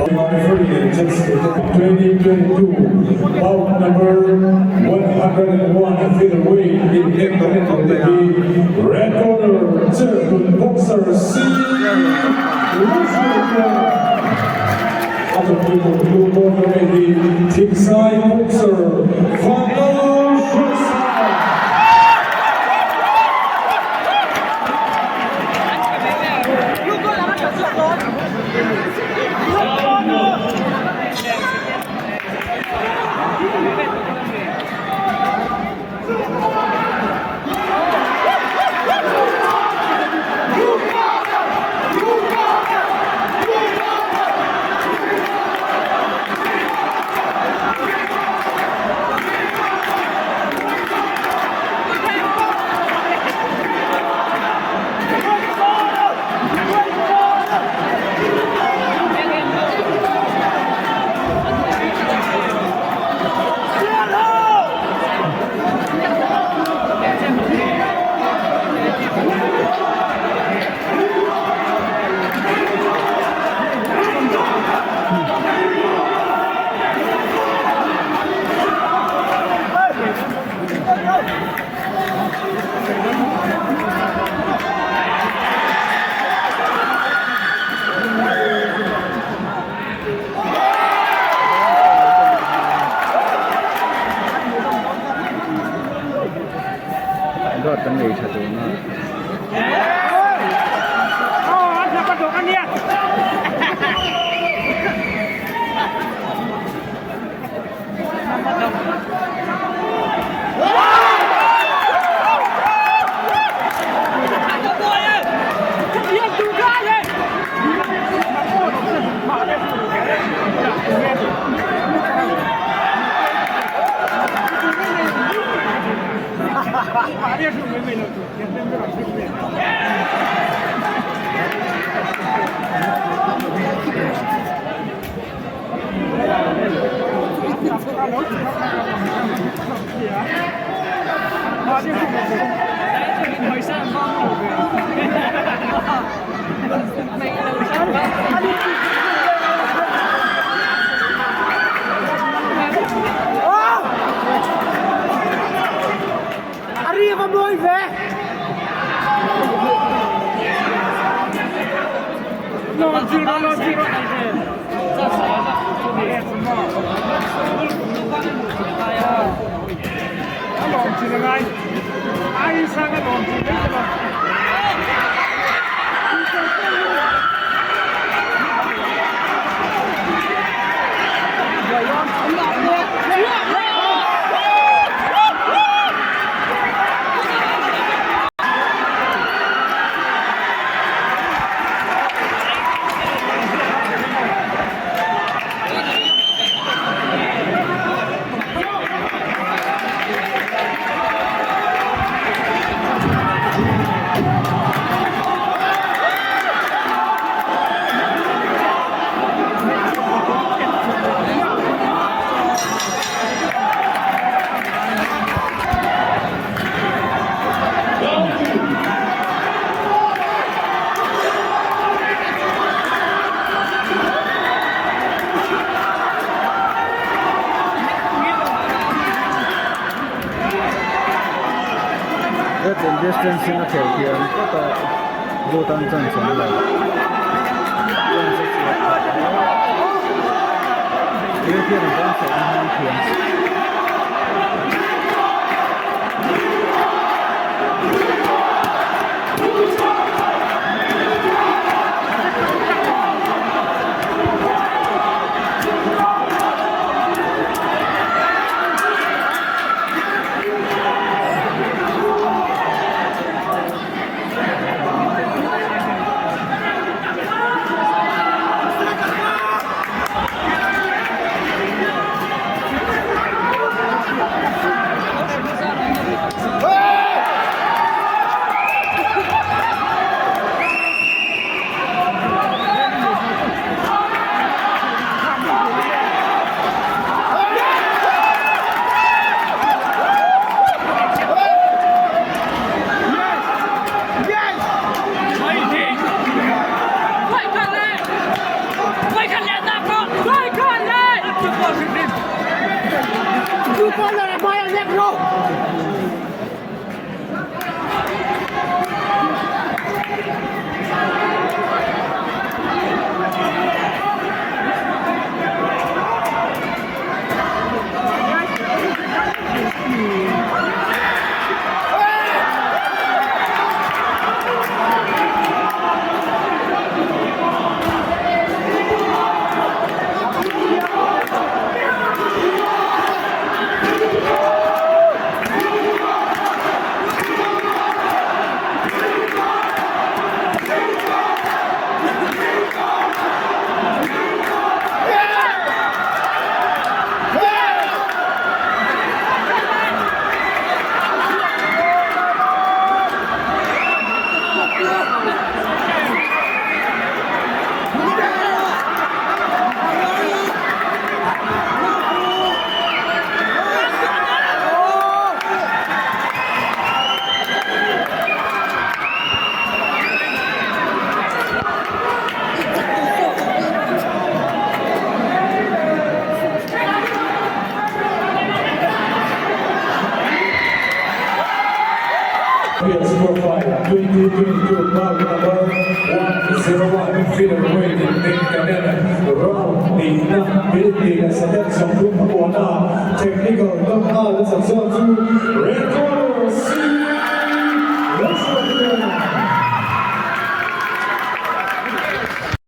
Referee just 2022 bout number 101 featherweight in the red corner Cherhmun boxer C. Other people blue corner may be Thingsai boxer Vanlal Hriatsa. Guard kan nei tha tun a. Red and distance in a khel thiam tlat a blue tan chance an la chance a chhuah phah hle red hian an tan chhuah na hmang thiam. Super Fight 2022 bout number 101 featherweight in Canada round the building.